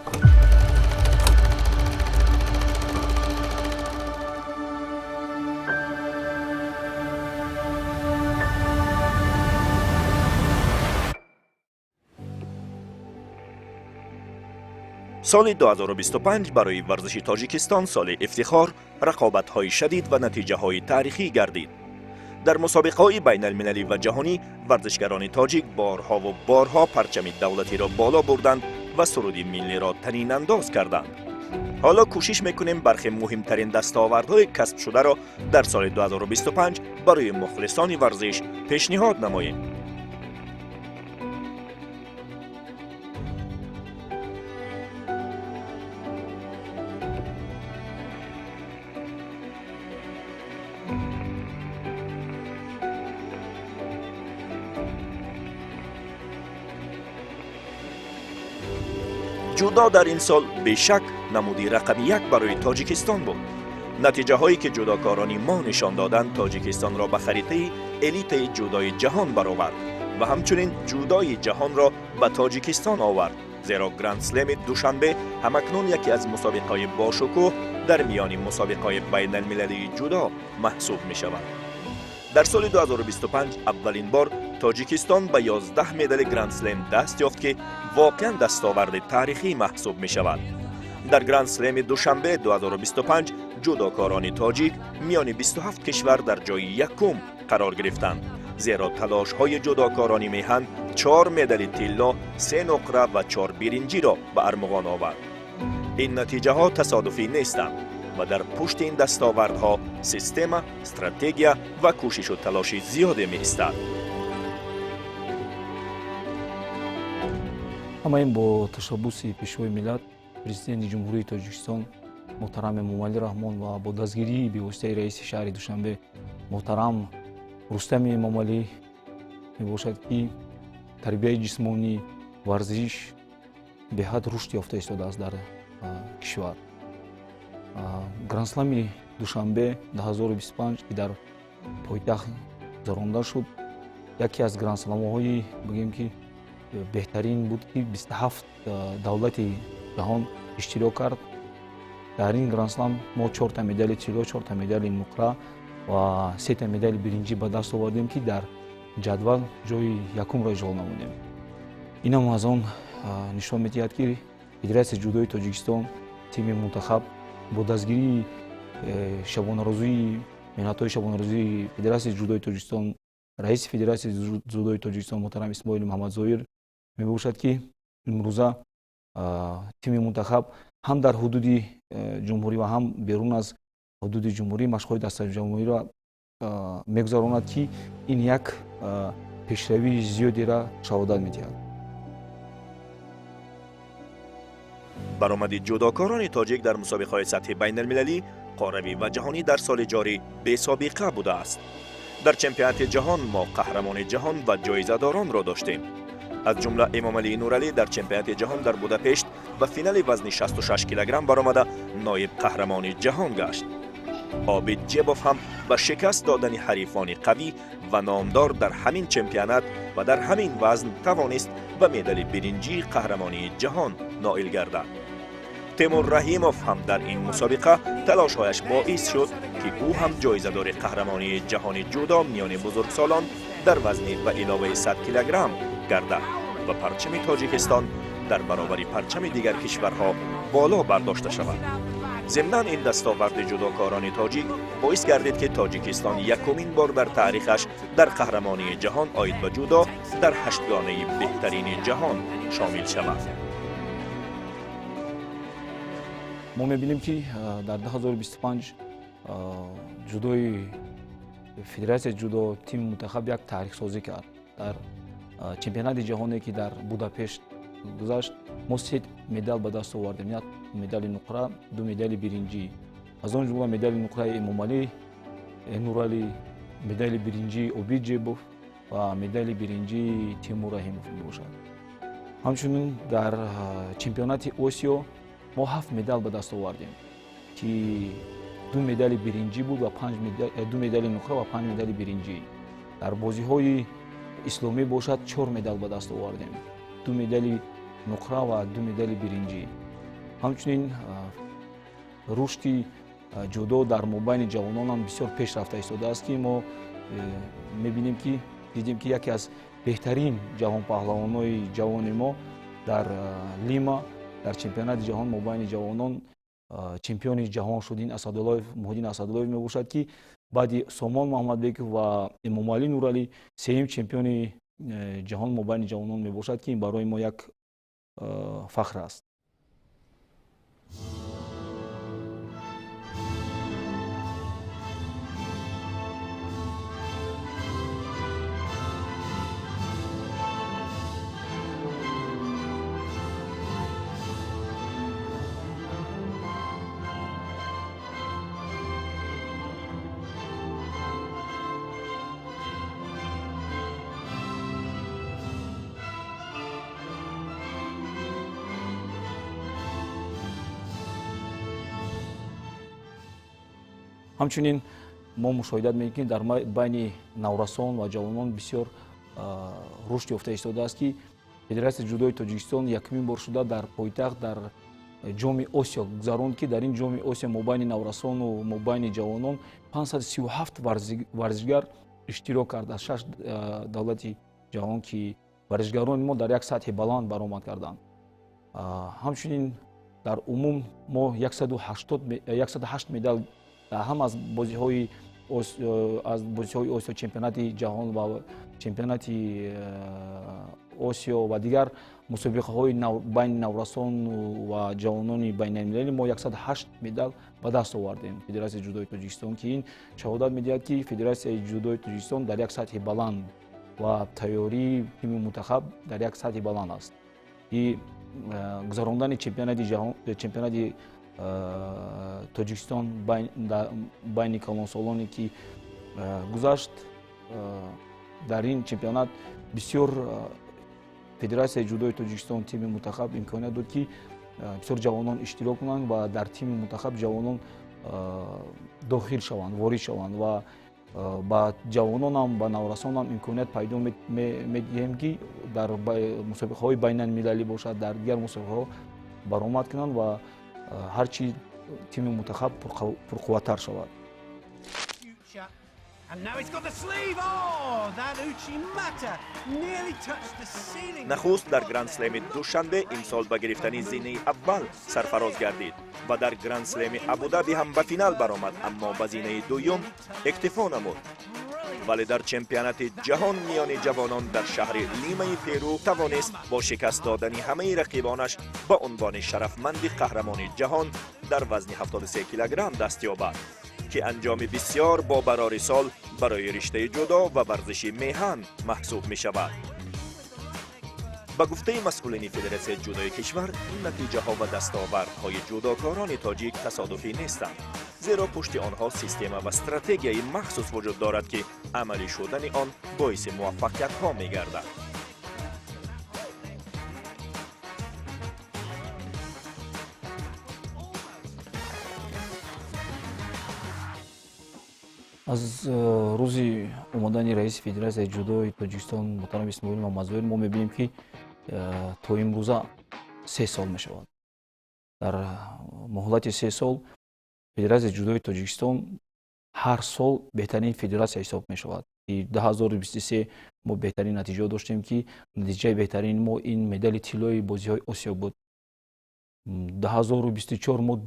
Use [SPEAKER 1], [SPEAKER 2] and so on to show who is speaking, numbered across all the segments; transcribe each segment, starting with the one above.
[SPEAKER 1] Соли 2025 барои варзиши Тоҷикистон соли ифтихор, рақобатҳои шадид ва натиҷаҳои таърихӣ гардид. Дар мусобиқаҳои байналмилалӣ ва ҷаҳонӣ варзишгарони тоҷик борҳову борҳо парчами давлатиро боло бурданд ва суруди миллиро танинандоз карданд. Ҳоло кӯшиш мекунем бархе муҳимтарин дастовардҳои касбшударо дар соли 2025 барои мухлисони варзиш пешниҳод намоем. Ҷудо дар ин сол бешак намуди рақами як барои Тоҷикистон буд. Натиҷаҳое ки ҷудокорони мо нишон доданд, Тоҷикистонро ба харитаи элитаи ҷудои ҷаҳон баровард ва ҳамчунин ҷудои ҷаҳонро ба Тоҷикистон овард, зеро Грандслеми Душанбе ҳамакнун яке аз мусобиқаҳои бошукӯҳ дар миёни мусобиқаҳои байналмилалии ҷудо маҳсуб мешавад. Дар соли 2025 аввалин бор Тоҷикистон ба 11 медали Грандслем даст ёфт, ки воқеан дастоварди таърихӣ маҳсуб мешавад. Дар Грандслеми Душанбе 2025 ҷудокорони тоҷик миёни 27 кишвар дар ҷои якум қарор гирифтанд, зеро талошҳои ҷудокорони меҳан чор медали тилло, се нуқра ва чор биринҷиро ба армуғон овард. Ин натиҷаҳо тасодуфӣ нестанд ва дар пушти ин дастовардҳо система, стратегия ва кӯшишу талоши зиёде меистад.
[SPEAKER 2] Ҳама ин бо ташаббуси Пешвои миллат, Президенти Ҷумҳурии Тоҷикистон муҳтарам Эмомалӣ Раҳмон ва бо дастгирии бевоситаи раиси шаҳри Душанбе муҳтарам Рустами Эмомалӣ мебошад, ки тарбияи ҷисмонӣ, варзиш беҳад рушд ёфта истодааст дар кишвар. Грандслами Душанбе 2025, ки дар пойтахт гузаронда шуд, яке аз грандсламҳои, бигем, ки беҳтарин буд, ки 27 давлати ҷаҳон иштирок кард. Дар ин грандслам мо чорта медали тилло, чорта медали нуқра ва сета медали биринҷӣ ба даст овардем, ки дар ҷадвал ҷои якумро ишғол намудем. Инам аз он нишон медиҳад, ки Федератсияи ҷудои Тоҷикистон, тими мунтахаб бо дастгирии шабонарӯзии меҳнатҳои шабонарӯзии Федератсияи ҷудои Тоҷикистон, раиси Федератсияи ҷудои Тоҷикистон муҳтарам Исмоили Муҳаммадзоир мебошад, ки имрӯза тими мунтахаб ҳам дар ҳудуди ҷумҳурӣ ва ҳам берун аз ҳудуди ҷумҳурӣ машқҳои дастаҷамъиро мегузаронад, ки ин як пешравии зиёдеро шаҳодат медиҳад.
[SPEAKER 1] Баромади ҷудокорони тоҷик дар мусобиқаҳои сатҳи байналмилалӣ, қорравӣ ва ҷаҳонӣ дар соли ҷорӣ бесобиқа будааст. Дар чемпионати ҷаҳон мо қаҳрамони ҷаҳон ва ҷоизадоронро доштем. Аз ҷумла Эмомалӣ Нуралӣ дар чемпионати ҷаҳон дар Будапешт ба финали вазни 66 килограмм баромада, ноиб қаҳрамони ҷаҳон гашт. Обид Ҷебов ҳам ба шикаст додани ҳарифони қавӣ ва номдор дар ҳамин чемпионат ва дар ҳамин вазн тавонист ба медали биринҷии қаҳрамонии ҷаҳон ноил гардад. Темур Раҳимов ҳам дар ин мусобиқа талошҳояш боис шуд, ки ӯ ҳам ҷоизадори қаҳрамонии ҷаҳони ҷудо миёни бузургсолон дар вазни ба иловаи 100 килограмм гардад ва парчами Тоҷикистон дар баробари парчами дигар кишварҳо боло бардошта шавад. Зимнан ин дастоварди ҷудокорони тоҷик боис гардид, ки Тоҷикистон якумин бор дар таърихаш дар қаҳрамонии ҷаҳон оид ба ҷудо дар ҳаштгонаи беҳтарини ҷаҳон шомил шавад.
[SPEAKER 2] Мо мебинем, ки дар 2025 ҷудои Федератсияи ҷудо, тими мунтахаб як таърихсозӣ кард. Дар чемпионати ҷаҳоне, ки дар Будапешт гузашт, мо се медал ба даст овардем: як медали нуқра, ду медали биринҷӣ. Аз он ҷумла медали нуқраи Эмомалӣ Нуралӣ, медали биринҷии Обид Ҷебов ва медали биринҷии Тимур Раҳимов мебошад. Ҳамчунин дар чемпионати Осиё мо ҳафт медал ба даст овардем, ки ду медали биринҷӣ буд ва ду медали нуқра ва панҷ медали биринҷӣ. Дар бозиҳои исломӣ бошад, чор медал ба даст овардем: ду медали нуқра ва ду медали биринҷӣ. Ҳамчунин рушди ҷудо дар мобайни ҷавононам бисёр пеш рафта истодааст, ки мо мебинем, ки дидем, ки яке аз беҳтарин ҷавонпаҳлавонои ҷавони мо дар Лима дар чемпионати ҷаҳон мобайни ҷавонон чемпиони ҷаҳон шуд. Ин Асадуллоев Муҳиддин Асадуллоев мебошад, ки баъди Сомон Муҳаммадбеков ва Эмомалӣ Нуралӣ сеюм чемпиони ҷаҳон мобайни ҷавонон мебошад, ки ин барои мо як фахр аст. Ҳамчунин мо мушоҳидат мекунем, дар байни наврасон ва ҷавонон бисёр рушд ёфта истодааст, ки Федератсияи ҷудои Тоҷикистон якумин бор шуда дар пойтахт дар Ҷоми Осиё гузаронд, ки дар ин Ҷоми Осиё мобайни наврасону мобайни ҷавонон 537 варзишгар иштирок кард аз шаш давлати ҷаҳон, ки варзишгарони мо дар як сатҳи баланд баромад карданд. Ҳамчунин дар умум мо 108 медал ҳам аз бозиҳои Осиё, чемпионати ҷаҳон ва чемпионати Осиё ва дигар мусобиқаҳои байни наврасон ва ҷавонони байналмилалӣ мо 108 медал ба даст овардем, Федератсияи ҷудои Тоҷикистон, ки ин шаҳодат медиҳад, ки Федератсияи ҷудои Тоҷикистон дар як сатҳи баланд ва тайёрии тими мунтахаб дар як сатҳи баланд аст, ки гузарондани чемпионати ҷаҳон, чемпионати Тоҷикистон байни калонсолоне ки гузашт, дар ин чемпионат бисёр Федератсияи ҷудои Тоҷикистон, тими мунтахаб имконият дод, ки бисёр ҷавонон иштирок кунанд ва дар тими мунтахаб ҷавонон дохил шаванд, ворид шаванд ва ба ҷавононам, ба наврасонам имконият пайдо медиҳем, ки дар мусобиқаҳои байналмилалӣ бошад, дар дигар мусобиқаҳо баромад кунанд ва ҳарчи тими мунтахаб пурқувваттар шавад.
[SPEAKER 3] And now he's got the sleeve. Oh, that Uchimata nearly touched the ceiling.
[SPEAKER 1] Нахуст дар Грандслеми Душанбе имсол ба гирифтани зинаи аввал сарфароз гардид ва дар Грандслеми Абудаби ҳам ба финал баромад, аммо ба зинаи дуюм иктифо намуд. Вале дар чемпионати ҷаҳон миёни ҷавонон дар шаҳри Лимаи Перу тавонист бо шикаст додани ҳамаи рақибонаш ба унвони шарафманди қаҳрамони ҷаҳон дар вазни 73 килограмм даст ёбад, ки анҷоми бисёр бобарори сол барои риштаи ҷудо ва варзиши меҳан маҳсуб мешавад. Ба гуфтаи масъулини Федератсияи ҷудои кишвар, ин натиҷаҳо ва дастовардҳои ҷудокорони тоҷик тасодуфӣ нестанд, зеро пушти онҳо система ва стратегияи махсус вуҷуд дорад, ки амалӣ шудани он боиси муваффақиятҳо мегардад.
[SPEAKER 2] Аз рӯзи омадани раиси Федератсияи ҷудои Тоҷикистон муҳтарам Исмоил Мамадзоир мо мебинем, ки то имрӯза 3 сол мешавад. Дар муҳлати 3 сол Федератсияи ҷудои Тоҷикистон ҳар сол беҳтарин федератсия ҳисоб мешавад. 2023 мо беҳтарин натиҷа доштем, ки натиҷаи беҳтарини мо ин медали тиллои бозиҳои Осиё буд. 2024 мо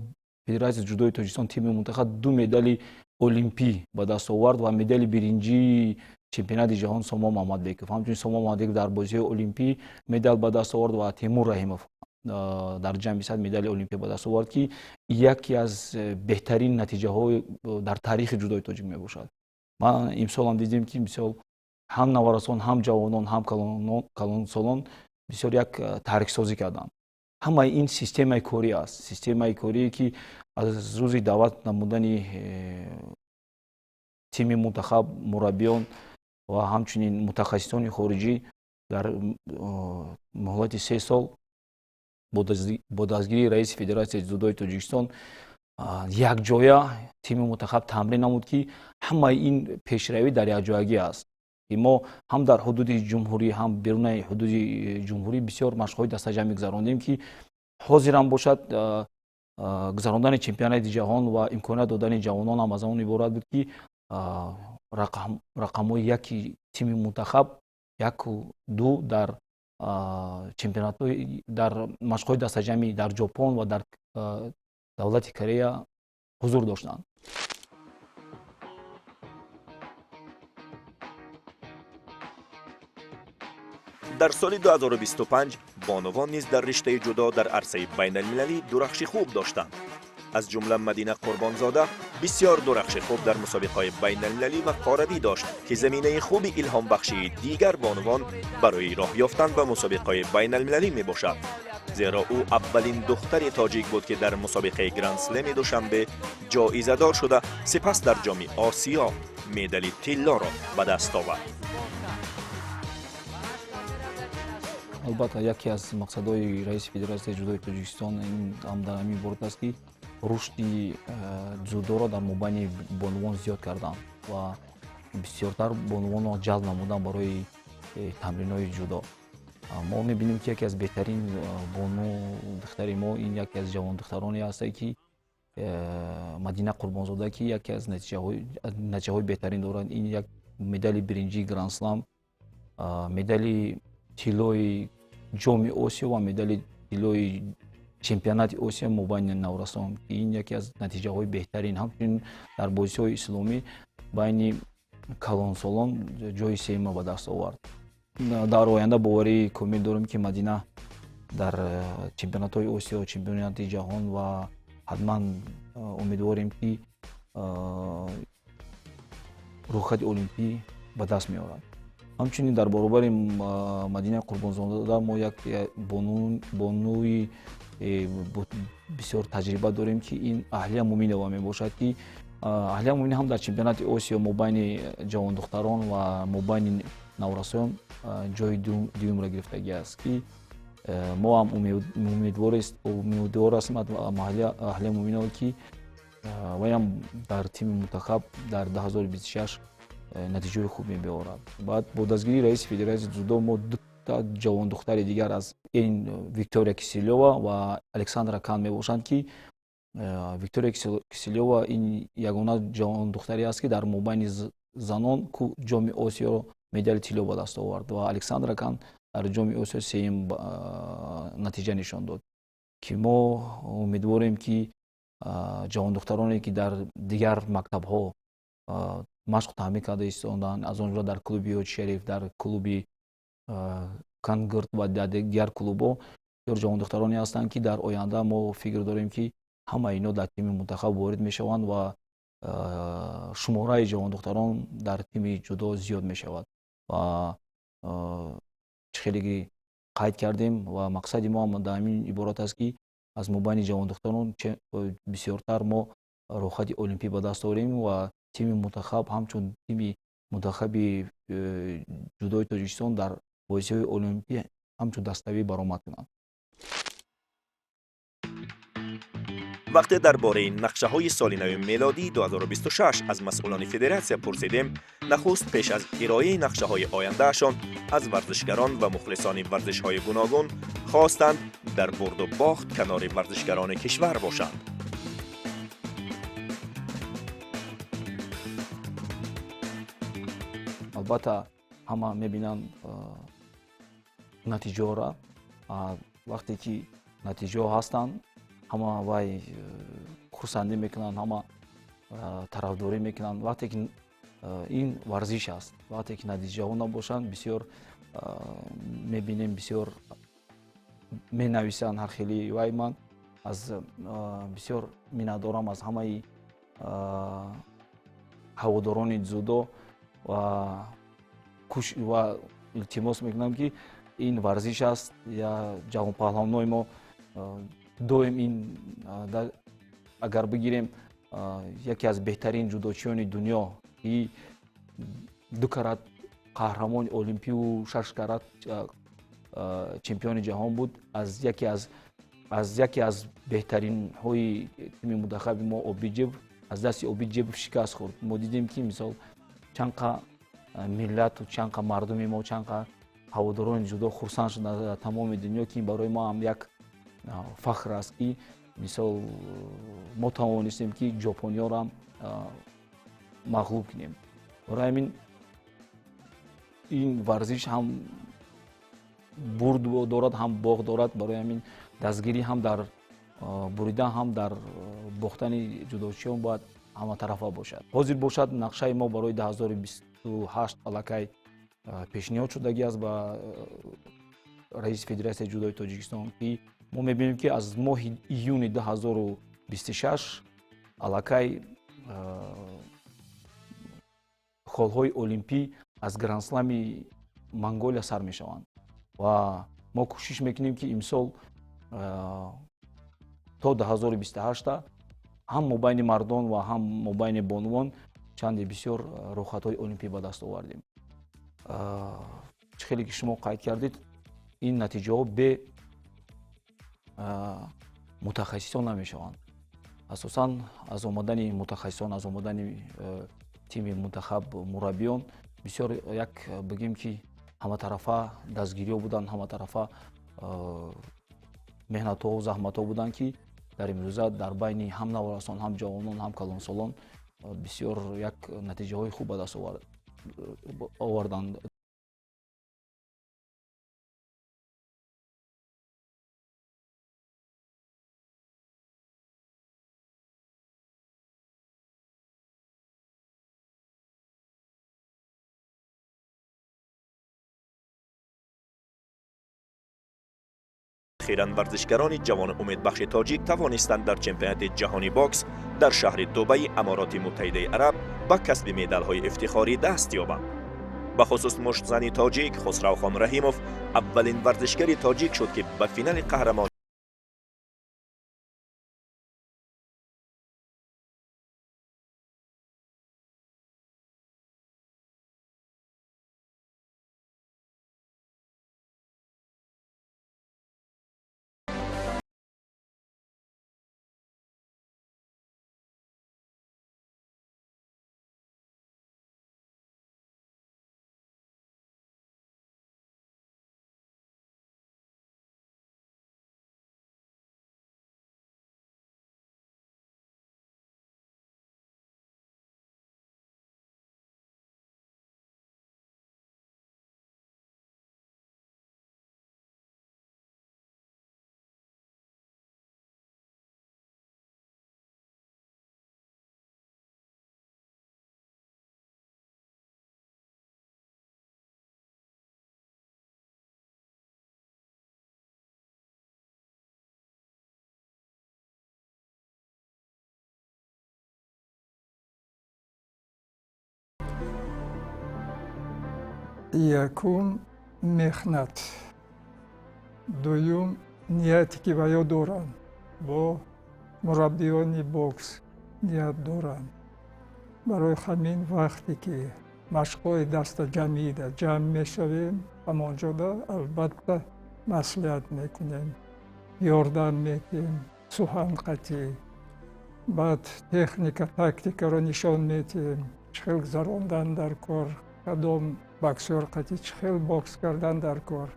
[SPEAKER 2] Федератсияи ҷудои Тоҷикистон, тими мунтахаб ду медали олимпӣ ба даст овард ва медали биринҷии чемпионати ҷаҳон Сомон Муҳаммадбеков. Ҳамчунин Сомон Муҳаммадбеков дар бозиҳои олимпӣ медал ба даст овард ва Темур Раҳимов дар ҷамъи 100 медали олимпӣ ба даст овард, ки яке аз беҳтарин натиҷаҳо дар таърихи ҷудои тоҷик мебошад. Ман имсолам дидем, ки мисол ҳам наврасон, ҳам ҷавонон, ҳам калонсолон бисёр як таърихсозӣ карданд. Ҳамаи ин системаи корӣ аст, системаи корие, ки аз рӯзи даъват намудани тими мунтахаб, мураббиён ва ҳамчунин мутахассисони хориҷӣ дар муҳлати 3 сол бо дастгирии раиси Федератсияи ҷудои Тоҷикистон якҷоя тими мунтахаб тамрин намуд, ки ҳамаи ин пешравӣ дар якҷоягӣ аст, ки мо ҳам дар ҳудуди ҷумҳурӣ, ҳам берунаи ҳудуди ҷумҳурӣ бисёр машқҳои дастаҷамъӣ гузарондем, ки Ҳозирам бошад, гузарондани чемпионати ҷаҳон ва имконият додани ҷавонон ҳам аз он иборат буд, ки рақамҳои яки тими мунтахаб, яку ду, дар чемпионатҳои, дар машқҳои дастаҷамъӣ дар Ҷопон ва дар давлати Корея ҳузур доштанд.
[SPEAKER 1] Дар соли 2025 бонувон низ дар риштаи ҷудо дар арсаи байналмилалӣ дурахши хуб доштанд. Аз ҷумла Мадина Қурбонзода бисёр дурахши хуб дар мусобиқаҳои байналмилалӣ ва қорравӣ дошт, ки заминаи хуби илҳомбахшии дигар бонувон барои роҳ ёфтан ба мусобиқаҳои байналмилалӣ мебошад, зеро ӯ аввалин духтари тоҷик буд, ки дар мусобиқаи Грандслеми Душанбе ҷоизадор шуда, сипас дар Ҷоми Осиё медали тиллоро ба даст овард.
[SPEAKER 2] Албатта, яке аз мақсадҳои раиси Федератсияи ҷудои Тоҷикистон ин ҳам дар ҳамин иборат аст, ки рушди ҷудоро дар мобайни бонувон зиёд кардан ва бисёртар бонувонро ҷалб намудан барои тамринҳои ҷудо. Мо мебинем, ки яке аз беҳтарин бону духтари мо ин яке аз ҷавондухтароне ҳастад, ки Мадина Қурбонзода, ки яке аз натиҷаҳои беҳтарин дорад. Ин як медали биринҷии Грандслам, медали тиллои Ҷоми Осиё ва медали тиллои чемпионати Осиё мобайни наврасон, ки ин яке аз натиҷаҳои беҳтарин. Ҳамчунин дар бозиҳои исломӣ байни калонсолон ҷои сеюмро ба даст овард. Дар оянда боварии комил дорем, ки Мадина дар чемпионатҳои Осиё, чемпионати ҷаҳон ва ҳатман умедворем, ки рӯхати олимпӣ ба даст меорад. Ҳамчунин дар баробари Мадина Қурбонзода мо як бонуи бисёр таҷриба дорем, ки ин Аҳлия Муминова мебошад, ки Аҳлия Мумин ҳам дар чемпионати Осиё мобайни ҷавондухтарон ва мобайни наврасон ҷои дуюмро гирифтагӣ аст, ки мо ҳам умедвор ҳастем аз Аҳлия Муминова, ки вайам дар тими мунтахаб дар 2026 натиҷаҳои хуб мебиёрад. Баъд бо дастгирии раиси Федератсияи ҷудо мо дута ҷавондухтари дигар, аз ин Виктория Киселёва ва Александра Кан мебошанд, ки Виктория Киселёва ин ягона ҷавондухтаре аст, ки дар мобайни занон Ҷоми Осиёро медали тилло ба даст овард, ва Александра Кан дар Ҷоми Осиё сеюм натиҷа нишон дод, ки мо умедворем, ки ҷавондухтароне, ки дар дигар мактабҳо машқу таъмин карда истоданд, аз он ҷумла дар клуби Ҳоҷи Шариф, дар клуби Кангирт ва дар дигар клубҳо бисёр ҷавондухтароне ҳастанд, ки дар оянда мо фикр дорем, ки ҳамаи ино дар тими мунтахаб ворид мешаванд ва шумораи ҷавондухтарон дар тими ҷудо зиёд мешавад. Ва чӣ хеле ки қайд кардем, ва мақсади мо ҳам дар ҳамин иборат аст, ки аз мобайни ҷавондухтарон бисёртар мо рӯхати олимпӣ ба даст орем ва тими мунтахаб ҳамчун тими мунтахаби ҷудои Тоҷикистон дар бозиҳои олимпӣ ҳамчун даставӣ баромад кунанд.
[SPEAKER 1] Вақте дар бораи нақшаҳои соли нави мелодии 2026 аз масъулони федератсия пурсидем, нахуст пеш аз ироаи нақшаҳои ояндаашон аз варзишгарон ва мухлисони варзишҳои гуногун хостанд, дар бурду бохт канори варзишгарони кишвар бошанд.
[SPEAKER 2] Албатта, ҳама мебинанд натиҷаҳоро. Вақте ки натиҷаҳо ҳастанд, ҳама вай хурсандӣ мекунанд, ҳама тарафдорӣ мекунанд. Вақте ки ин варзиш аст, вақте ки натиҷаҳо набошанд, бисёр мебинем, бисёр менависанд ҳар хели вай. Ман аз бисёр миннатдорам аз ҳамаи ҳаводорони ҷудо ва илтимос мекунам, ки ин варзиш аст. Я ҷавонпаҳлавонои мо доим ин, агар бигирем, яке аз беҳтарин ҷудочиёни дунё, ки ду карат қаҳрамони олимпию шаш карат чемпиони ҷаҳон буд, аз яке аз беҳтаринҳои тими мунтахаби мо, Обиҷеб, аз дасти Обиҷеб шикаст хӯрд. Мо дидем, ки мисол чанд қа миллату чанд қа мардуми мо, чанд қа ҳаводорони ҷудо хурсанд шуданд дар тамоми дунё, ки барои мо ҳам як Фахр аст, ки мисол мо тавонистем, ки ҷопониёрам мағлуб кунем. Барои ҳамин ин варзиш ҳам бурд дорад, ҳам бохт дорад. Барои ҳамин дастгирӣ ҳам дар буридан, ҳам дар бохтани ҷудочиён бояд ҳаматарафа бошад. Ҳозир бошад, нақшаи мо барои 2028 аллакай пешниҳод шудагӣ аст ба раиси Федератсияи ҷудои Тоҷикистон, ки мо мебинем, ки аз моҳи июни 2026 аллакай холҳои олимпӣ аз грандслами Монголия сар мешаванд ва мо кӯшиш мекунем, ки имсол то 2028 ҳам мобайни мардон ва ҳам мобайни бонувон чанде бисёр рӯхатҳои олимпӣ ба даст овардем. Чӣ хеле ки шумо қайд кардед, ин натиҷаҳо бе мутахассисон намешаванд. Асосан аз омадани мутахассисон, аз омадани тими мунтахаб, мураббиён бисёр як бигем, ки ҳаматарафа дастгириҳо буданд, ҳаматарафа меҳнатҳо, заҳматҳо буданд, ки дар имрӯза дар байни ҳам наврасон, ҳам ҷавонон, ҳам калонсолон бисёр як натиҷаҳои хуб ба даст оварданд.
[SPEAKER 1] Охиран варзишгарони ҷавону умедбахши тоҷик тавонистанд дар чемпионати ҷаҳони бокс дар шаҳри Дубаи Амороти Муттаҳидаи Араб ба касби медалҳои ифтихорӣ даст ёбанд. Бахусус муштзани тоҷик Хусравхон Раҳимов аввалин варзишгари тоҷик шуд, ки ба финали қаҳрамон
[SPEAKER 4] Якум меҳнат, дуюм нияте, ки ваё доранд, бо мураббиёни бокс ният доранд. Барои ҳамин вақте ки машқҳои дастаҷамъида ҷамъ мешавем, ҳамонҷода албатта маслиҳат мекунем, ёрдам метиҳем, сухан қатъӣ, баъд техника, тактикаро нишон метиҳем, чӣ хел гузарондан дар кор, кадом боксёр қатъӣ чӣ хел бокс кардан дар кор.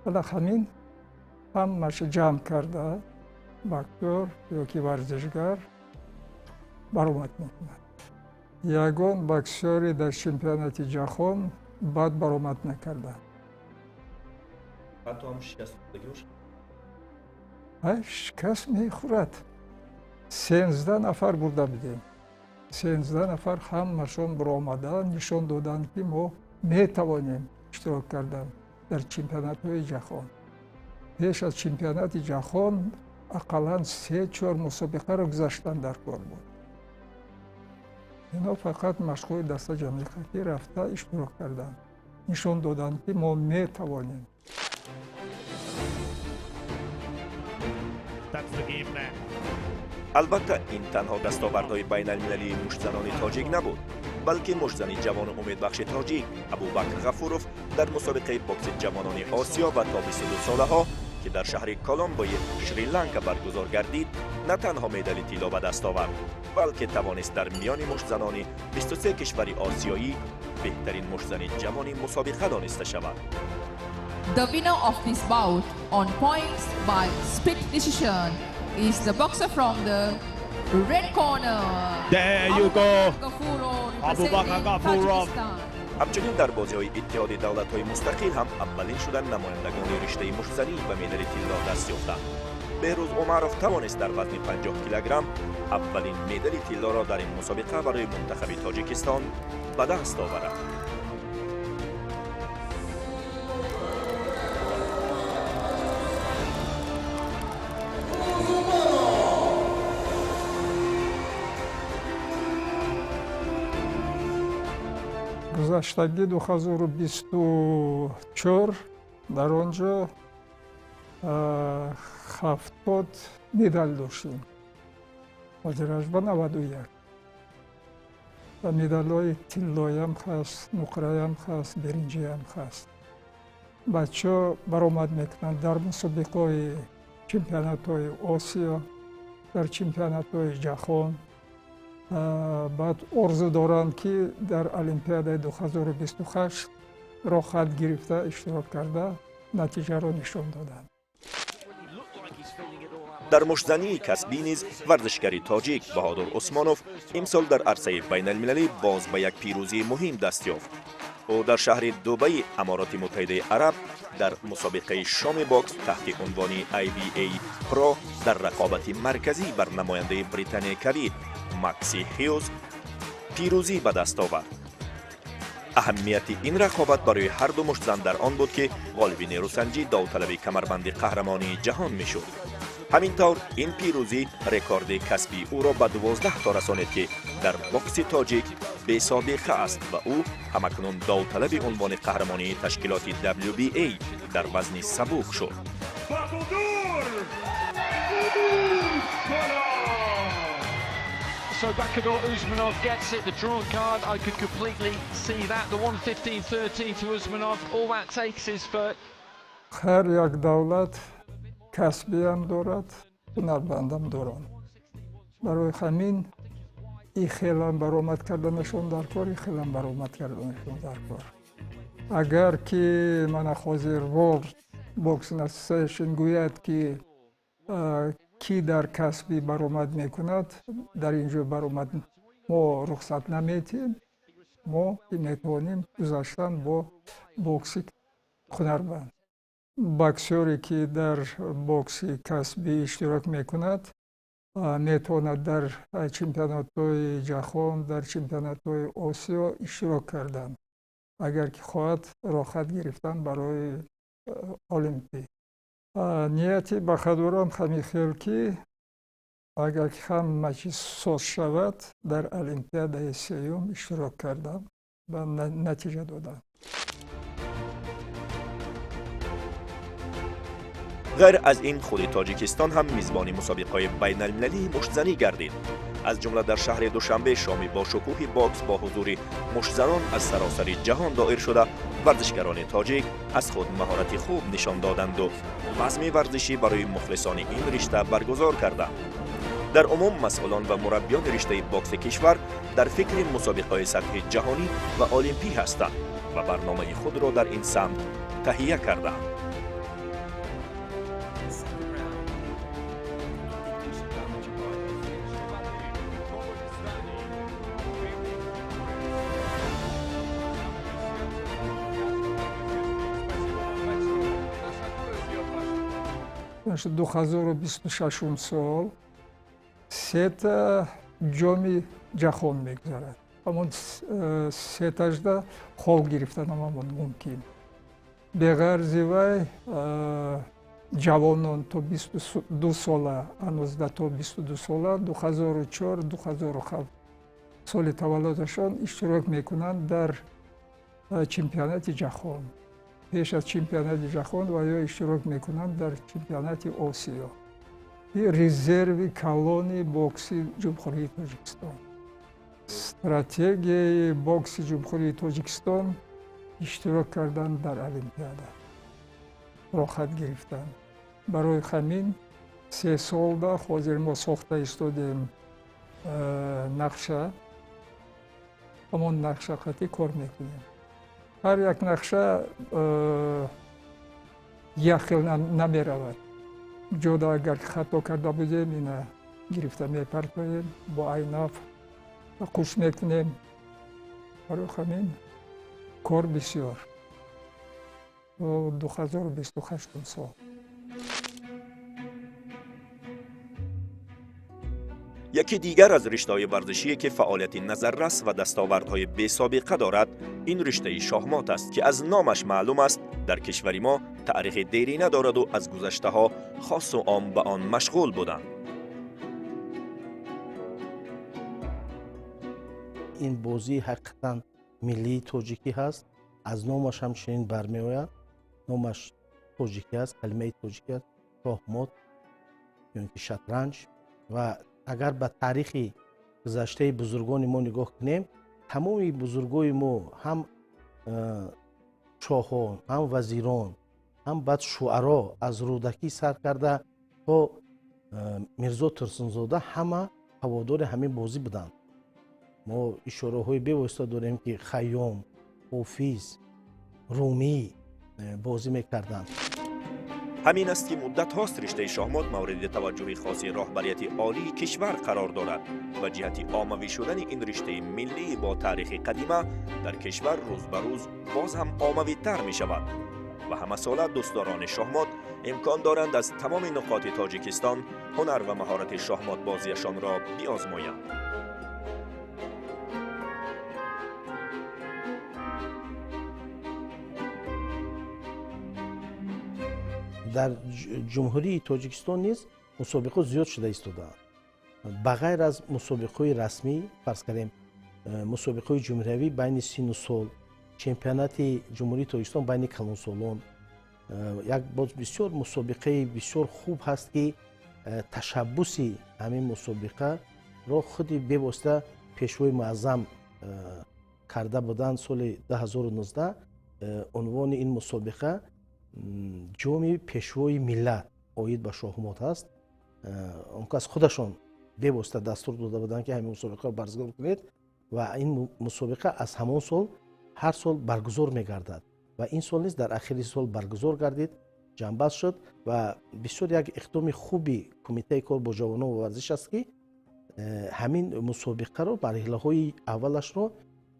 [SPEAKER 4] Ана ҳамин ҳамаша ҷамъ карда, боксёр ёки варзишгар баромад мекунад. Ягон боксёре дар чемпионати ҷаҳон бад баромад накарда.
[SPEAKER 1] Ҳатто ҳам шикастхӯрдагӣ бошад?
[SPEAKER 4] Шикаст мехӯрад. 13 нафар бурда будем, 13 нафар ҳамашон баромада нишон доданд, ки мо метавонем иштирок кардан дар чемпионатҳои ҷаҳон. Пеш аз чемпионати ҷаҳон ақаллан се чор мусобиқаро гузаштан дар кор буд. Ино фақат машқҳои дастаҷамъӣ рафта иштирок карданд, нишон доданд, ки мо метавонем.
[SPEAKER 5] That's the game plan.
[SPEAKER 1] Албатта, ин танҳо дастовардҳои байналмилалии муштзанони тоҷик набуд, балки муштзани ҷавону умедбахши тоҷик Абубакр Ғафуров дар мусобиқаи бокси ҷавонони Осиё ва то 22 солаҳо, ки дар шаҳри Коломбои Шри-Ланка баргузор гардид, на танҳо медали тилло ба даст овард, балки тавонист дар миёни муштзанони 23 кишвари осиёӣ беҳтарин муштзани ҷавони мусобиқа дониста шавад.
[SPEAKER 5] The winner of this bout on points by split decision is the boxer from the red corner.
[SPEAKER 6] There you go.
[SPEAKER 5] Gafurov,
[SPEAKER 6] Abubakar
[SPEAKER 5] representing
[SPEAKER 6] Gafurov.
[SPEAKER 5] Tajikistan.
[SPEAKER 1] Ҳамчунин дар бозиҳои Иттиҳоди давлатҳои мустақил ҳам аввалин шуда намояндагони риштаи муштзанӣ ба медали тилло даст ёфтанд. Беҳрӯз Умаров тавонист дар вазни 50 килограмм аввалин медали тиллоро дар ин мусобиқа барои мунтахаби Тоҷикистон ба даст оварад.
[SPEAKER 4] Гузаштагӣ 2024 дар он ҷо 70 медал доштем, ҳозираш ба 91, ва медалҳои тиллоям ҳаст, нуқраям ҳаст, биринҷиям ҳаст. Бачаҳо баромад мекунанд дар мусобиқаҳои чемпионатҳои Осиё, дар чемпионатҳои ҷаҳон. Баъд орзу доранд, ки дар Олимпиадаи 2028 роҳхат гирифта, иштирок карда, натиҷаро нишон доданд.
[SPEAKER 1] Дар муштзании касбӣ низ варзишгари тоҷик Баҳодур Усмонов имсол дар арсаи байналмилалӣ боз ба як пирӯзии муҳим даст ёфт. Ӯ дар шаҳри Дубаи Амороти Муттаҳидаи Араб дар мусобиқаи шоми бокс таҳти унвони IBA Pro дар рақобати марказӣ бар намояндаи Британияи Кабир Макси Хьюз пирӯзӣ ба даст овард. Аҳамияти ин рақобат барои ҳарду муштзан дар он буд, ки ғолиби нерӯсанҷӣ довталаби камарбанди қаҳрамонии ҷаҳон мешуд. Ҳамин тавр, ин пирӯзӣ рекорди касбии ӯро ба 12 то расонид, ки дар бокси тоҷик бесобиқа аст, ва ӯ ҳамакнун довталаби унвони қаҳрамонии ташкилоти WBA дар вазни сабук шуд.
[SPEAKER 6] Bahodur Usmonov!
[SPEAKER 7] So Bakhodur Usmonov gets it, the drawn card. I could completely see that. The 115.13 to Usmonov. All that takes is for
[SPEAKER 4] Ҳар як давлат касбиам дорад, ҳунармандам доранд. Барои ҳамин и хелам баромад карданашон дар кор, и хелам баромад карданашон дар кор. Агар ки мана ҳозир World Boxing Association гӯяд, ки кӣ дар касбӣ баромад мекунад, дар ин ҷо баромад мо рухсат наметиҳем. Мо метавонем гузаштан бо бокси ҳунарманд. Боксёре, ки дар бокси касбӣ иштирок мекунад, метавонад дар чемпионатҳои ҷаҳон, дар чемпионатҳои Осиё иштирок кардан, агар ки хоҳад роҳхат гирифтан барои Олимпӣ. Нияти Баҳадурам ҳамин хел, ки агар ки ҳама чиз соз шавад, дар Олимпиадаи сеюм иштирок кардан ва натиҷа додан.
[SPEAKER 1] Ғайр аз ин, худи Тоҷикистон ҳам мизбони мусобиқаҳои байналмилалии муштзанӣ гардид. Аз ҷумла дар шаҳри Душанбе шоми бошукӯҳи бокс бо ҳузури муштзанон аз саросари ҷаҳон доир шуда, варзишгарони тоҷик аз худ маҳорати хуб нишон доданду базми варзишӣ барои мухлисони ин ришта баргузор карданд. Дар умум, масъулон ва мураббиёни риштаи бокси кишвар дар фикри мусобиқаҳои сатҳи ҷаҳонӣ ва олимпӣ ҳастанд ва барномаи худро дар ин самт таҳия кардаанд.
[SPEAKER 3] Second round, he did do some damage by finish.
[SPEAKER 4] 2026 сол сета ҷоми ҷаҳон мегузарад. Ҳамон сетажда хол гирифтанам ҳамон мумкин. Беғарзи вай, ҷавонон то 22 сола, ҳанӯзда то 22 сола, 2004, 2007 соли таваллудашон иштирок мекунанд дар чемпионати ҷаҳон. Пеш аз чемпионати ҷаҳон ва ё иштирок мекунанд дар чемпионати Осиё. Резерви калони бокси Ҷумҳурии Тоҷикистон, стратегияи бокси Ҷумҳурии Тоҷикистон иштирок кардан дар Олимпиада, роҳхат гирифтан. Барои ҳамин 3 солда ҳозир мо сохта истодем нақша. Ҳамон нақша қатъӣ кор мекунем. Ҳар як нақша. Як хел намеравад. Ҷода агар хато карда будем, ина гирифта мепартоем, бо айнаф қуш мекунем. Барои ҳамин кор бисёр. То 2028 сол.
[SPEAKER 1] Яке дигар аз риштаҳои варзишие, ки фаъолияти назаррас ва дастовардҳои бесобиқа дорад, ин риштаи шоҳмот аст, ки аз номаш маълум аст, дар кишвари мо таърихи дерина дораду аз гузаштаҳо хосу ом ба он машғул буданд.
[SPEAKER 8] Ин бозӣ ҳақиқатан миллии тоҷикӣ ҳаст, аз номаш ҳамчунин бармеояд. Номаш тоҷикӣ аст, калимаи тоҷикӣ аст, шоҳмот ё ин ки шатранҷ. Ва агар ба таърихи гузаштаи бузургони мо нигоҳ кунем, тамоми бузургои мо, ҳам шоҳон, ҳам вазирон, ҳам баъд шуаро, аз Рӯдакӣ сар карда то Мирзо Турсунзода, ҳама ҳаводори ҳамин бозӣ буданд. Мо ишораҳои бевосита дорем, ки Хайём, Ҳофиз, Румӣ бозӣ мекарданд.
[SPEAKER 1] Ҳамин аст, ки муддатҳост риштаи шоҳмот мавриди таваҷҷӯҳи хоси роҳбарияти олии кишвар қарор дорад ва ҷиҳати оммавӣ шудани ин риштаи миллӣ бо таърихи қадима дар кишвар рӯз ба рӯз боз ҳам оммавитар мешавад ва ҳамасола дӯстдорони шоҳмот имкон доранд аз тамоми нуқоти Тоҷикистон ҳунар ва маҳорати шоҳмотбозиашонро биозмоянд.
[SPEAKER 8] Дар Ҷумҳурии Тоҷикистон низ мусобиқаҳо зиёд шуда истодаанд. Ба ғайр аз мусобиқаҳои расмӣ, фарз кардем, мусобиқаҳои ҷумҳуриявӣ байни сину сол, чемпионати Ҷумҳурии Тоҷикистон байни калонсолон, як боз бисёр мусобиқаи бисёр хуб ҳаст, ки ташаббуси ҳамин мусобиқаро худи бевосита Пешвои Муаззам карда буданд соли 2019. Унвони ин мусобиқа Ҷоми Пешвои Миллат оид ба шоҳмот ҳаст. Он кас худашон бевосита дастур дода буданд, ки ҳамин мусобиқаро баргузор кунед, ва ин мусобиқа аз ҳамон сол ҳар сол баргузор мегардад ва ин сол низ дар ахири сол баргузор гардид, ҷамъбаст шуд. Ва бисёр як иқдоми хуби Кумитаи кор бо ҷавонон ва варзиш аст, ки ҳамин мусобиқаро марҳилаҳои аввалашро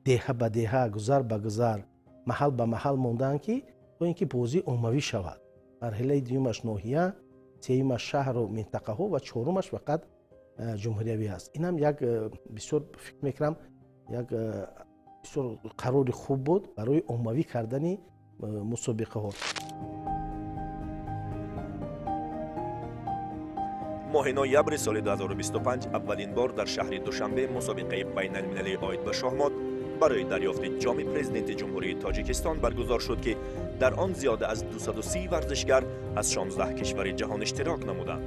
[SPEAKER 8] деҳа ба деҳа, гузар ба гузар, маҳал ба маҳал мондаанд, ки то ин ки бозӣ оммавӣ шавад. Марҳилаи дуюмаш ноҳия, сеюмаш шаҳру минтақаҳо ва чорумаш фақат ҷумҳуриявӣ аст. Инам як бисёр, фикр мекунам, як бисёр қарори хуб буд барои оммавӣ кардани мусобиқаҳо.
[SPEAKER 1] Моҳи ноябри соли 2025 аввалин бор дар шаҳри Душанбе мусобиқаи байналмилалии оид ба шоҳмот барои дарёфти Ҷоми Президенти Ҷумҳурии Тоҷикистон баргузор шуд, ки дар он зиёда аз 230 варзишгар аз 16 кишвари ҷаҳон иштирок намуданд.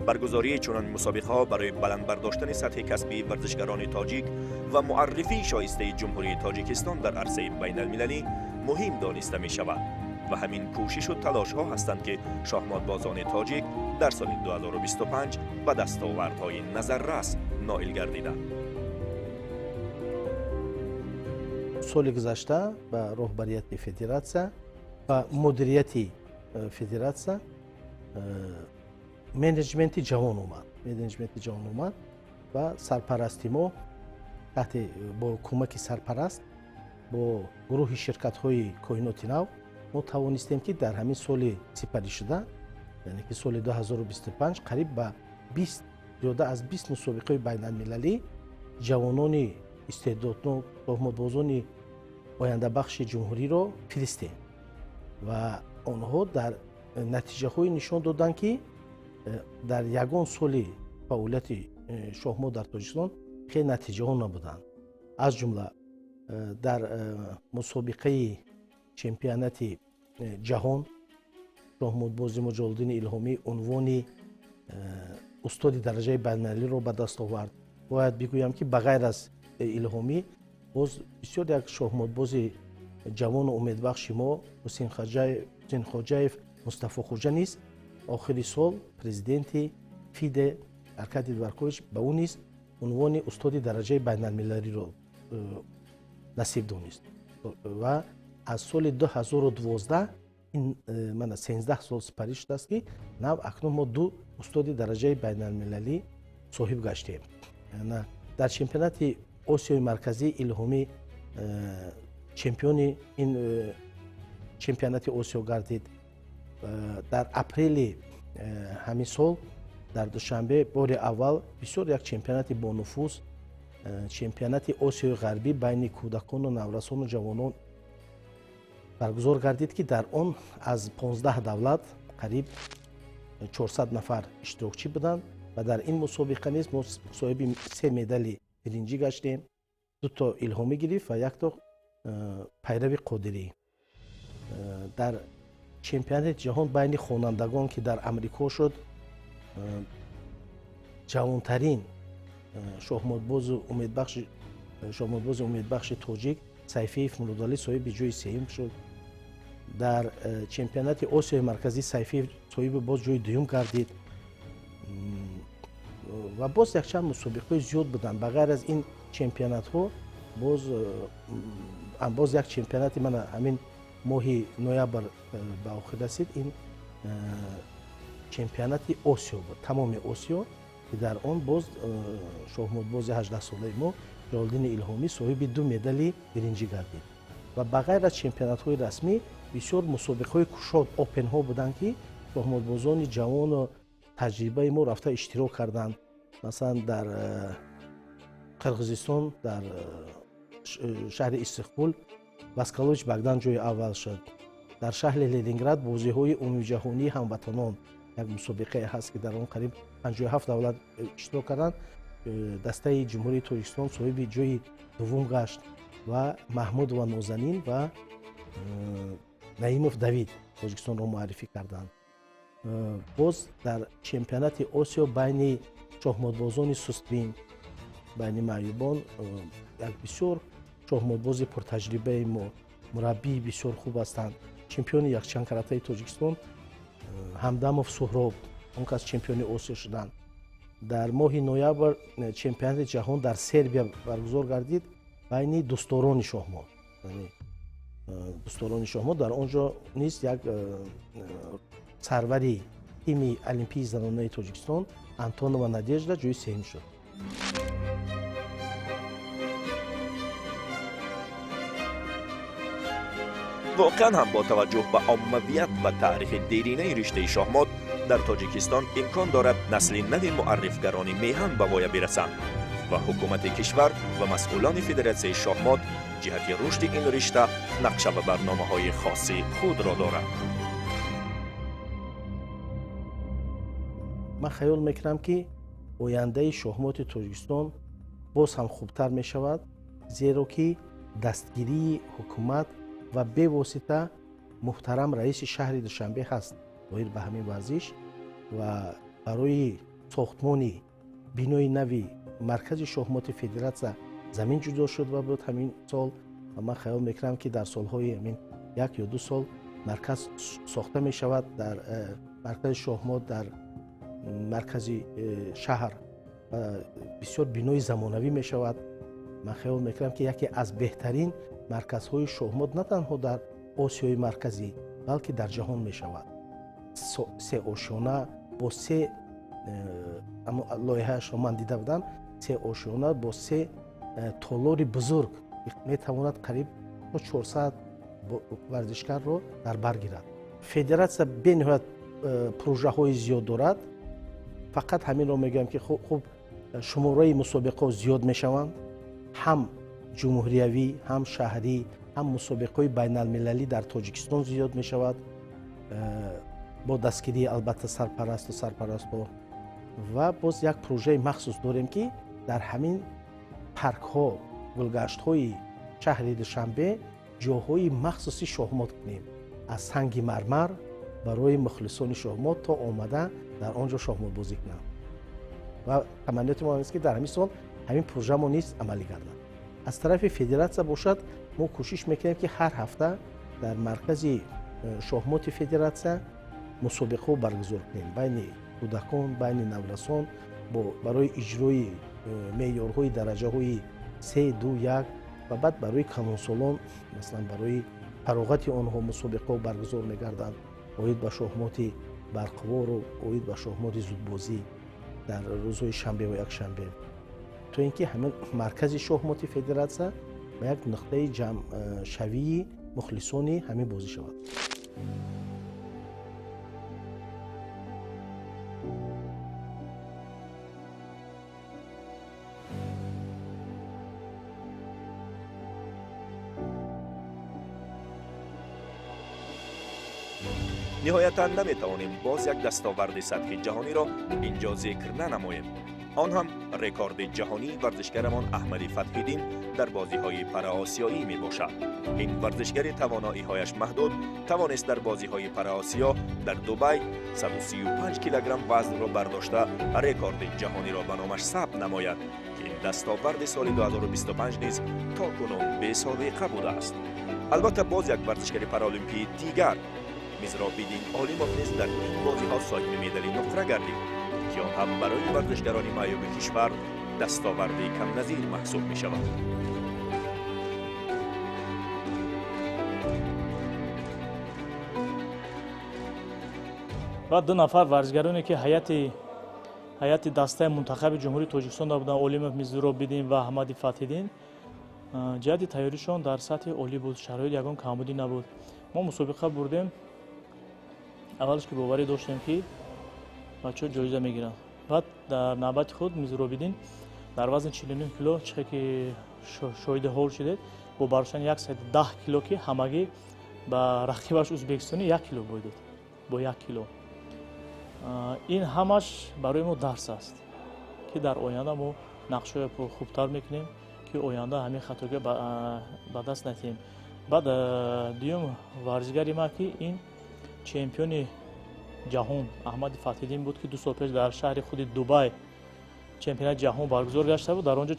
[SPEAKER 1] Баргузории чунин мусобиқаҳо барои баланд бардоштани сатҳи касбии варзишгарони тоҷик ва муаррифии шоистаи Ҷумҳурии Тоҷикистон дар арсаи байналмилалӣ муҳим дониста мешавад ва ҳамин кӯшишу талошҳо ҳастанд, ки шоҳмотбозони тоҷик дар соли 2025 ба дастовардҳои назаррас ноил гардиданд.
[SPEAKER 8] Соли гузашта ба роҳбарияти федератсия ва мудирияти федератсия менеҷменти ҷавон омад. Менеҷменти ҷавон омад ва сарпарасти мо, таҳти бо кӯмаки сарпараст, бо гурӯҳи ширкатҳои Коиноти Нав мо тавонистем, ки дар ҳамин соли сипаришуда, яъне ки соли 2025, қариб ба 20, зиёда аз 20 мусобиқаи байналмилалӣ ҷавонони истеъдоднок, шоҳмотбозони ояндабахши ҷумҳуриро фиристем ва онҳо дар натиҷаҳое нишон доданд, ки дар ягон соли фаъолияти шоҳмот дар Тоҷикистон хеле натиҷаҳо набуданд. Аз ҷумла дар мусобиқаи чемпионати ҷаҳон шоҳмотбози мо Ҷалолиддини Илҳомӣ унвони устоди дараҷаи байналмилалиро ба даст овард. Бояд бигӯям, ки ба ғайр аз Илҳомӣ боз бисёр як шоҳмотбози ҷавону умедбахши мо Ҳусейнхоҷаев Мустафохӯҷа низ охири сол президенти ФИДЕ Аркадий Дворкович ба ӯ низ унвони устоди дараҷаи байналмилалиро насиб донист ва аз соли 2012 Ин мана 13 сол сипарӣ шудааст, ки нав акнун мо ду устоди дараҷаи байналмилалӣ соҳиб гаштем. Дар чемпионати Осиёи Марказӣ Илҳомӣ чемпиони ин чемпионати Осиё гардид. Дар апрели ҳамин сол дар Душанбе бори аввал бисёр як чемпионати бонуфуз, чемпионати Осиёи Ғарбӣ байни кӯдакону наврасону ҷавонон баргузор гардид, ки дар он аз 15 давлат қариб 400 нафар иштирокчӣ буданд ва дар ин мусобиқа низ мо соҳиби се медали биринҷӣ гаштем: дуто Илҳомӣ гирифт ва якто Пайрави Қодирӣ. Дар чемпионати ҷаҳон байни хонандагон, ки дар Амрико шуд, ҷавонтарин шоҳмотбозу умедбахши шоҳмотбози умедбахши тоҷик Сайфиев Муродалӣ соҳиби ҷои сеюм шуд. Дар чемпионати Осиёи Марказӣ Сайфиев соҳиби боз ҷои дуюм гардид ва боз якчанд мусобиқаҳои зиёд буданд. Ба ғайр аз ин чемпионатҳо боз як чемпионати мана ҳамин моҳи ноябр ба охир расид. Ин чемпионати Осиё буд, тамоми Осиё, ки дар он боз шоҳмотбози 18-солаи мо Ҷалолиддини Илҳомӣ соҳиби ду медали биринҷӣ гардид. Ва ба ғайр аз чемпионатҳои расмӣ бисёр мусобиқаҳои кушод, опенҳо буданд, ки шоҳмотбозони ҷавону таҷрибаи мо рафта иштирок карданд. Масалан, дар Қирғизистон, дар шаҳри Истиқбул Васкалович Багдан ҷои аввал шуд. Дар шаҳри Ленинград бозиҳои умумиҷаҳонии ҳамватанон, як мусобиқае ҳаст, ки дар он қариб 57 давлат иштирок карданд, дастаи Ҷумҳурии Тоҷикистон соҳиби ҷои дуввум гашт ва Маҳмудова Нозанин ва Наимов Давид Тоҷикистонро муаррифӣ карданд. Боз дар чемпионати Осиё байни шоҳмотбозони сустбин, байни маъюбон як бисёр шоҳмотбози пуртаҷрибаи мо, мураббии бисёр хуб ҳастанд, чемпиони якчанд каратаи Тоҷикистон Ҳамдамов Суҳроб, он кас чемпиони Осиё шуданд. Дар моҳи ноябр чемпионати ҷаҳон дар Сербия баргузор гардид байни дӯстдорони шоҳмот, дӯстдорони шоҳмот. Дар он ҷо низ як сарвари тими олимпии занонаи Тоҷикистон Антонова Надежда ҷои сеюм шуд.
[SPEAKER 1] Воқеан ҳам, бо таваҷҷӯҳ ба оммавият ва таърихи деринаи риштаи шоҳмот дар Тоҷикистон, имкон дорад насли нави муаррифгарони меҳан ба воя бирасанд ва ҳукумати кишвар ва масъулони федератсияи шоҳмот ҷиҳати рушди ин ришта нақша ва барномаҳои хоси худро доранд.
[SPEAKER 8] Ман хаёл мекунам, ки ояндаи шоҳмоти Тоҷикистон боз ҳам хубтар мешавад, зеро ки дастгирии ҳукумат ва бевосита муҳтарам раиси шаҳри Душанбе ҳаст доир ба ҳамин варзиш ва барои сохтмони бинои нави маркази шоҳмоти федератсия замин ҷудо шуд ва буд ҳамин сол. Ва ман хаёл мекунам, ки дар солҳои ҳамин 1 ё 2 сол марказ сохта мешавад. Дар маркази шоҳмот дар маркази шаҳр бисёр бинои замонавӣ мешавад. Ман хаёл мекунам, ки яке аз беҳтарин марказҳои шоҳмот на танҳо дар Осиёи Марказӣ, балки дар ҷаҳон мешавад. Се ошёна бо се лоиҳаашро ман дида будам, се ошёна бо се толори бузург метавонад қариб то 400 варзишгарро дар бар гирад. Федератсия бениҳоят прожаҳои зиёд дорад. Фақат ҳаминро мегӯям, ки хуб, шумораи мусобиқаҳо зиёд мешаванд, ҳам ҷумҳуриявӣ, ҳам шаҳрӣ, ҳам мусобиқаҳои байналмилалӣ дар Тоҷикистон зиёд мешавад, бо дастгирии, албатта, сарпарасту сарпарастҳо. Ва боз як прожаи махсус дорем, ки дар ҳамин паркҳо, гулгаштҳои шаҳри Душанбе ҷоҳои махсуси шоҳмот кунем аз санги мармар барои мухлисони шоҳмот, то омада дар он ҷо шоҳмотбозӣ кунанд. Ва таманниёти мо аст, ки дар ҳамин сол ҳамин прожамо низ амалӣ гардад. Аз тарафи федератсия бошад, мо кӯшиш мекунем, ки ҳар ҳафта дар маркази шоҳмоти федератсия мусобиқаҳо баргузор кунем байни кӯдакон, байни наврасон барои иҷрои меъёрҳои дараҷаҳои се, ду, як ва баъд барои калонсолон, масалан, барои Фароғати онҳо мусобиқаҳо баргузор мегарданд оид ба шоҳмоти барқвору оид ба шоҳмоти зудбозӣ дар рӯзҳои шанбе ва якшанбе, то ин ки ҳамин маркази шоҳмоти федератсия ба як нуқтаи ҷамъшавии мухлисони ҳамин бозӣ шавад.
[SPEAKER 1] Ниҳоятан, наметавонем боз як дастоварди сатҳи ҷаҳониро ин ҷо зикр нанамоем. Он ҳам рекорди ҷаҳонии варзишгарамон Аҳмади Фатҳиддин дар бозиҳои Параосиёӣ мебошад. Ин варзишгари тавоноиҳояш маҳдуд тавонист дар бозиҳои Параосиё дар Дубай 135 килограмм вазнро бардошта, рекорди ҷаҳониро ба номаш сабт намояд, ки ин дастоварди соли 2025 низ то кунун бесобиқа будааст. Албатта, боз як варзишгари параолимпии дигар, Мизробиддин Олимов, низ дар ин бозиҳо соҳиби медали нуқра гардид, ки он ҳам барои варзишгарони маъюби кишвар дастоварди камназир маҳсуб мешавад.
[SPEAKER 9] Ва ду нафар варзишгароне, ки ҳайати дастаи мунтахаби Ҷумҳурии Тоҷикистон буданд, Олимов Мизробиддин ва Аҳмади Фатҳиддин, ҷиҳати тайёришон дар сатҳи олӣ буд, шароит ягон камбудӣ набуд. Мо мусобиқа бурдем. Аввалш ки боварӣ доштем, ки бачаҳо ҷоиза мегиранд. Баъд дар навбати худ Мизробиддин дар вазни 49 кило, чихе ки шоҳиди ҳол шудед, бо бардоштани 110 кило, ки ҳамагӣ ба рақибаш узбекистонӣ 1 кило бой дод, бо 1 кило. Ин ҳамаш барои мо дарс аст, ки дар оянда мо нақшҳоя хубтар мекунем, ки оянда ҳамин хатогиҳо ба даст натиҳем. Баъд дуюм варзишгари ман, ки ин чемпиони ҷаҳон Аҳмади Фатҳиддин буд, ки 2 сол пеш дар шаҳри худи Дубай чемпионати ҷаҳон баргузор гашта буд, дар он ҷо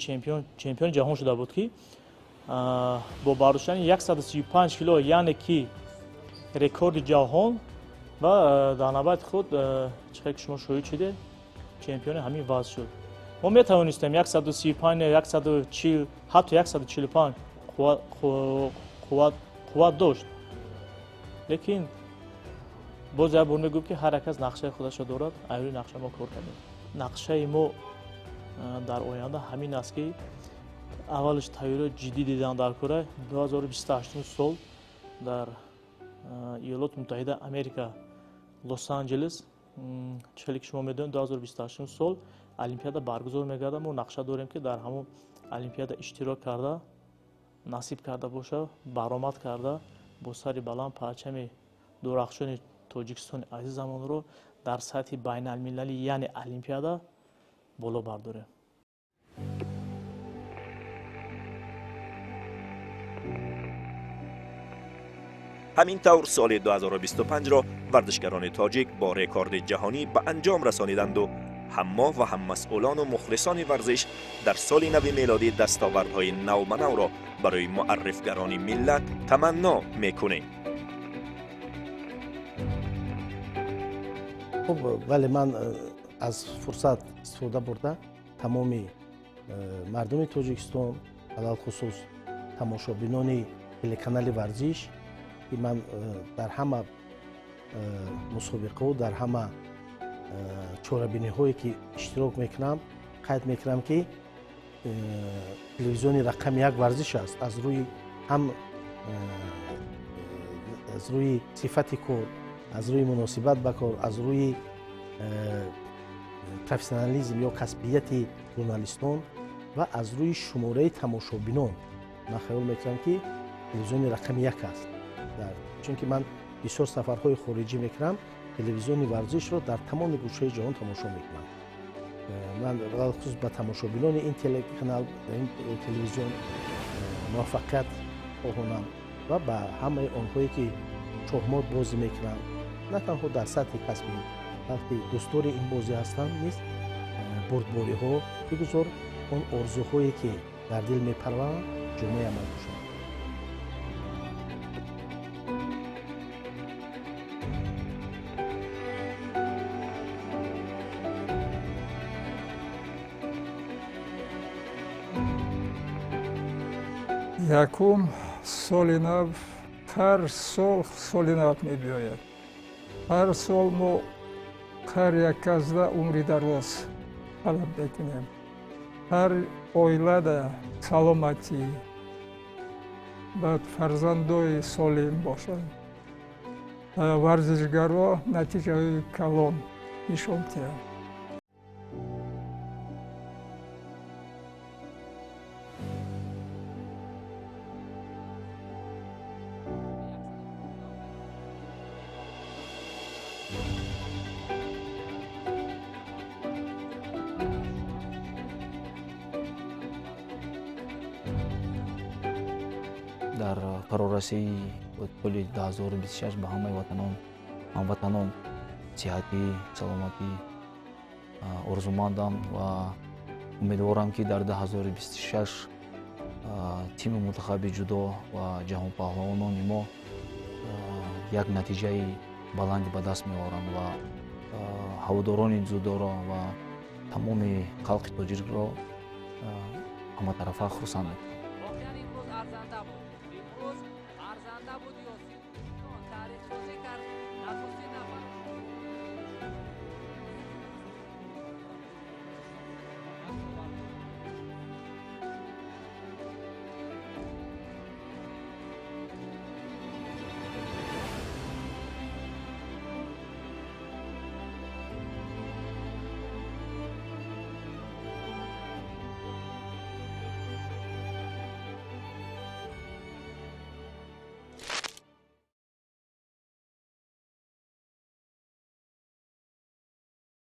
[SPEAKER 9] чемпиони ҷаҳон шуда буд, ки бо бардоштани 135 кило, яъне ки рекорди ҷаҳон, ва дар навбати худ, чихе ки шумо шоҳид шудед, чемпиони ҳамин вазн шуд. Мо метавонистем 135, 140, ҳатто 145 қувват дошт, лекин боз як бор мегӯм, ки ҳар як кас нақшаи худашро дорад. Аз рӯи нақша мо кор кардем. Нақшаи мо дар оянда ҳамин аст, ки аввалш тайёриро ҷиддӣ дидан дар кора. 2028 сол дар Иёлоти Муттаҳида Америка, Лос Анҷелес, хеле ки шумо медонед, 2028 сол олимпиада баргузор мегардад. Мо нақша дорем, ки дар ҳамон олимпиада иштирок карда, насиб карда боша, баромад карда, бо сари баланд парчами дурахшони Тоҷикистони азизамонро дар сатҳи байналмилалӣ, яъне олимпиада, боло бардорем.
[SPEAKER 1] Ҳамин тавр, соли 2025-ро варзишгарони тоҷик бо рекорди ҷаҳонӣ ба анҷом расониданду ҳам мо ва ҳам масъулону мухлисони варзиш дар соли нави мелодӣ дастовардҳои навбанавро барои муаррифгарони миллат таманно мекунем.
[SPEAKER 8] Хуб, вале ман аз фурсат истифода бурда, тамоми мардуми Тоҷикистон, алалхусус тамошобинони телеканали Варзиш, ки ман дар ҳама мусобиқау дар ҳама чорабиниҳое ки иштирок мекунам, қайд мекунам, ки телевизиони рақами як варзиш аст, аз рӯи ҳам аз рӯи сифати кор, аз рӯи муносибат ба кор, аз рӯи профессионализм ё касбияти журналистон ва аз рӯи шумораи тамошобинон. Ман хаёл мекунам, ки телевизиони рақами як аст, чунки ман бисёр сафарҳои хориҷӣ мекунам, телевизиони Варзишро дар тамоми гӯшаи ҷаҳон тамошо мекунам. Ман алалхусус ба тамошобинони ин телеканал, ин телевизион муваффақият хоҳонам ва ба ҳамаи онҳое ки шоҳмот бозӣ мекунанд, на танҳо дар сатҳи касбӣ, балки дӯстдори ин бозӣ ҳастанд низ, бурдбориҳо бигузор, он орзуҳое ки дар дил мепарваранд, ҷомаи амал пӯшанд.
[SPEAKER 4] Якум, соли нав. Ҳар сол соли нав мебиёяд, ҳар сол мо ҳар як касда умри дароз талаб мекунем, ҳар оилада саломатӣ, баъд фарзандои солим бошанд, варзишгаро натиҷаҳои калон нишон диҳанд.
[SPEAKER 2] Дар фарорасии соли 2026 ба ҳамаи ватанон, ҳамватанон сиҳатӣ, саломатӣ орзумандам ва умедворам, ки дар 2026 тими мунтахаби ҷудо ва ҷаҳонпаҳлавонони мо як натиҷаи баланде ба даст меоранд ва ҳаводорони ҷудоро ва тамоми халқи тоҷикро ҳаматарафа хурсанд мекунанд.
[SPEAKER 10] Воқеан, имрӯз арзанда буд, имрӯз арзанда буд. Ёсин таърихсозӣ кард.